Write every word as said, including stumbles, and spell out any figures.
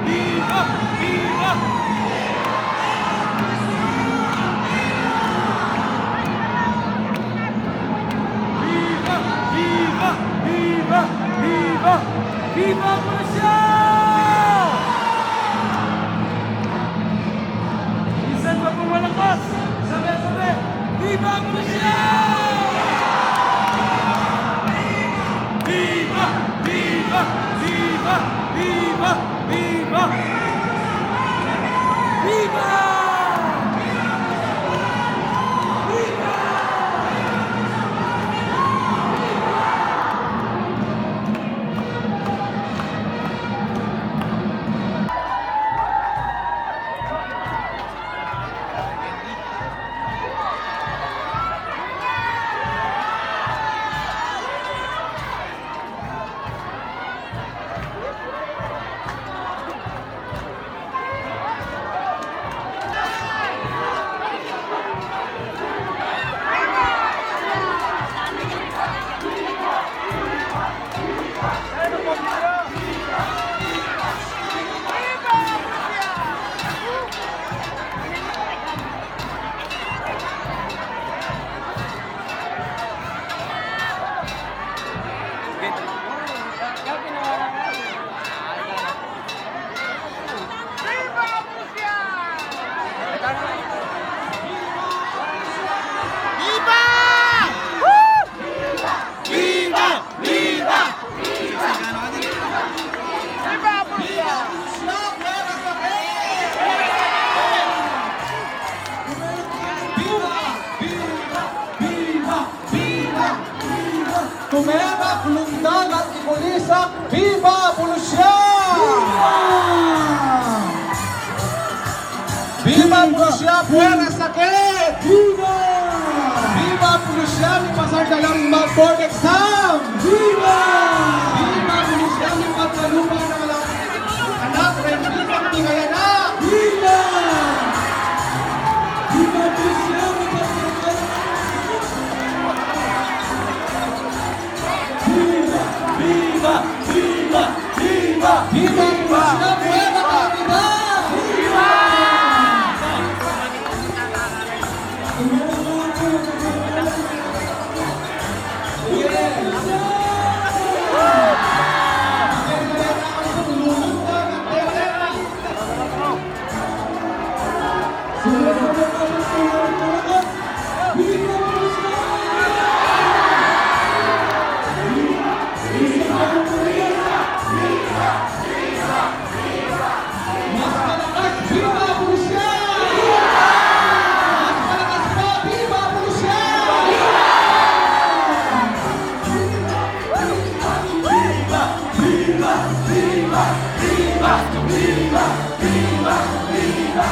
Viva! Viva! Viva! Viva! Viva! Viva! Viva Bulusian! Minsan pa pung malakas! Sabi, sabi! Viva Bulusian! Viva! Viva! Viva! Viva! Viva! Viva! Viva! Viva! Viva Bulusian! Viva! Viva! Viva! Viva! Tumebak, lumdag at ikulisak, Viva Bulusian! Viva! Viva Bulusian, fuera sakit! Viva! Viva Bulusian, mipasar da lang mag-board exam! Viva! Viva Bulusian, mipagkalupa na walang anak, rengkisang di kaya na! Viva! Viva Bulusian, mipagkalupa na walang anak! Viva! Viva! Viva! Viva! Viva! Viva! Viva! Mas malakas, Viva Bulusian! Mas malakas pa, Viva Bulusian! Viva! Viva! Viva! Viva! Viva! Viva!